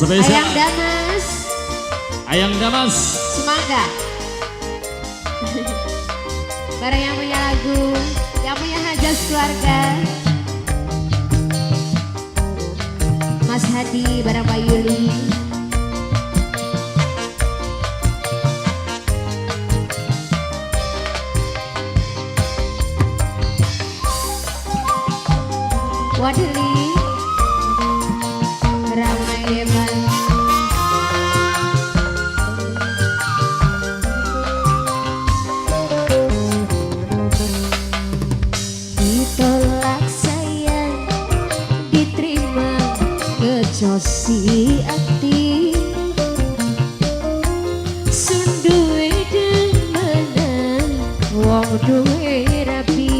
Spesial. Ayang Damas. Ayang Damas. Semoga. Bareng yang punya lagu, yang punya hajat keluarga. Mas Hadi bareng Mbak Yuli. Wadili ramai depan. Ditolak sayang, diterima kecosi ati. Sun duwe demenan, wong duwe rapi.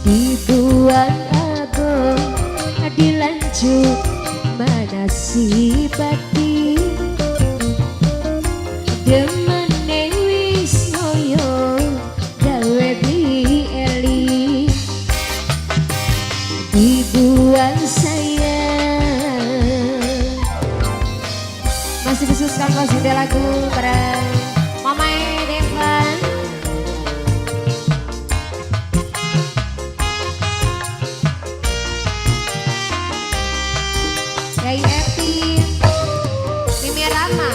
Dibuang aku dilanjut mana si pati. Demene wis ngoyo gawe bieli. Dibuang sayang. Masih khususkan masih ada lagu bareng Mama Devan. Yai Epi, Mimi Rama,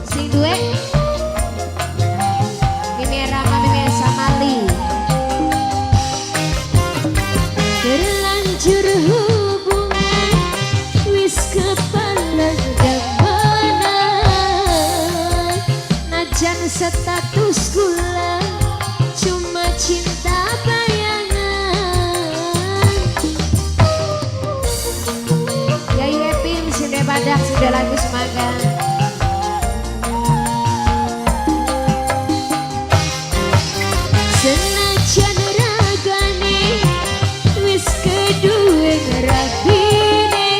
sing duwe Mimi Rama, Mimi Samali. Terlanjur hubungan wis kepalang demenan. Najan status kula cuma cinta bayangan. Yai Epin sudah badak sudah lagu semangat. Senajan ragane wis keduwe rabine,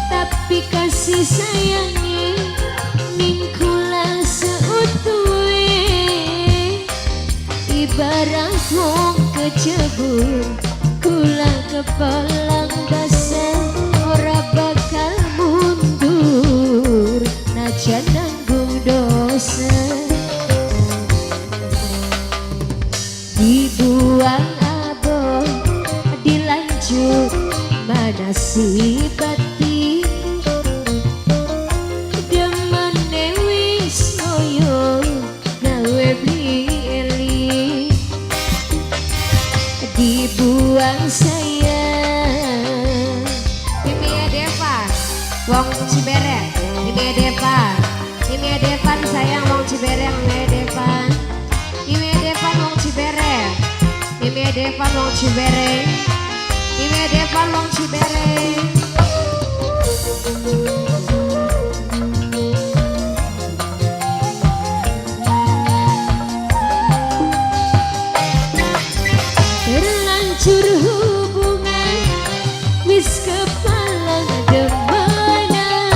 tapi kasih sayange ning kula seutuhe. Ibarat wong kecebur kula kepalang basah, ora bakal mundur najan nanggung dosa. Dibuang aboh dilanjut mana si pati. Demene wis ngoyo gawe beli eli. Dibuang sayang. Mimi Deva wong Cibereng. Mimi Deva, Mimi Devan sayang wong Cibereng. Mimi Devan, Mimi Devan wong Cibereng. Mimi Devan wong Cibereng. Mimi Devan wong Cibereng. Terlanjur hubungan wis kepalang demenan.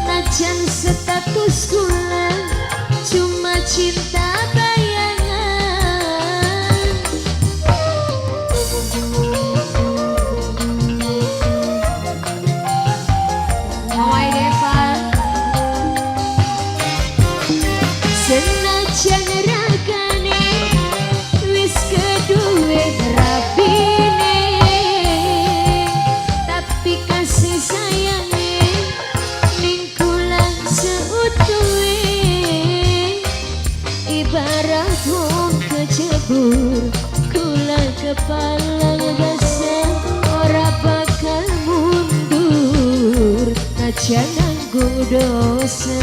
Najan status kula cuma cinta bayangan. Mawai Deva. Senajan ragane wis keduwe rabine, tapi kasih sayange ning kula seutuhe. Ibarat wong kecebur kula kepalang basah, ora bakal mundur najan nanggung dosa.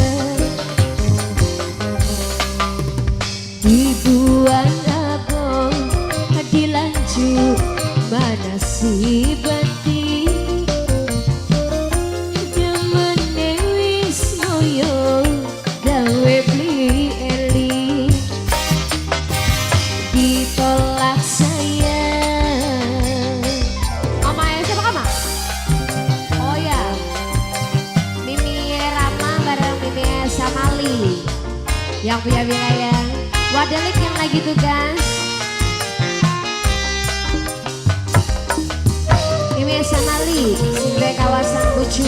Dibuang aboh dilanjut mana si bati. Demene wis ngoyo gawe beli eli. Ditolak sayang. Mama siapa kama? sayang. Wadelik yang lagi tugas. Ini Samali, sing kawasan Bucu.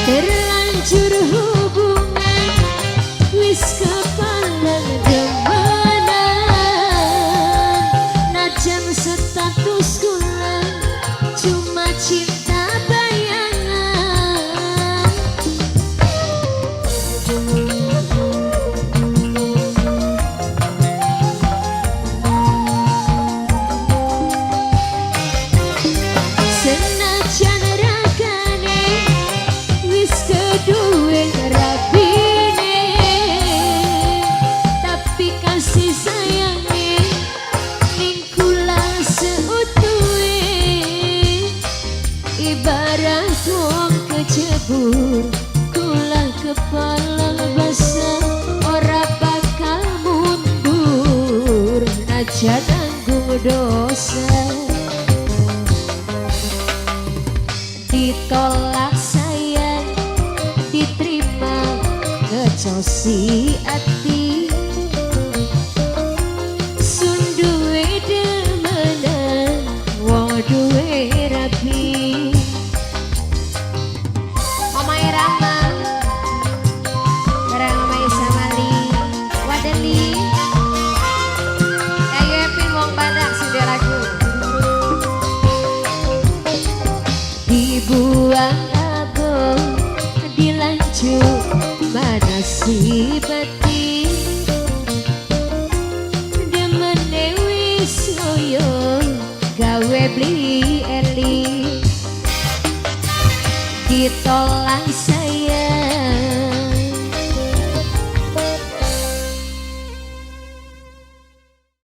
Terlanjur hubungan wis kepalang demenan, najan status kula cuma cinta bayangan. Senajan ragane wis keduwe rabine, tapi kasih sayange ning kula seutuhe. Ibarat wong kecebur kula kepala basah, ora bakal mundur najan nanggung dosa. Ditolak sayang, diterima kecosi ati. Sun duwe demenan wong duwe rabi. Omae Rama bareng omae Samali Wadeli. Ayo Epin wong Badak sing duwe lagu. Dibuang abang dilanjut mana si bati, demene wis ngoyo gawe beli eli. Ditolak sayang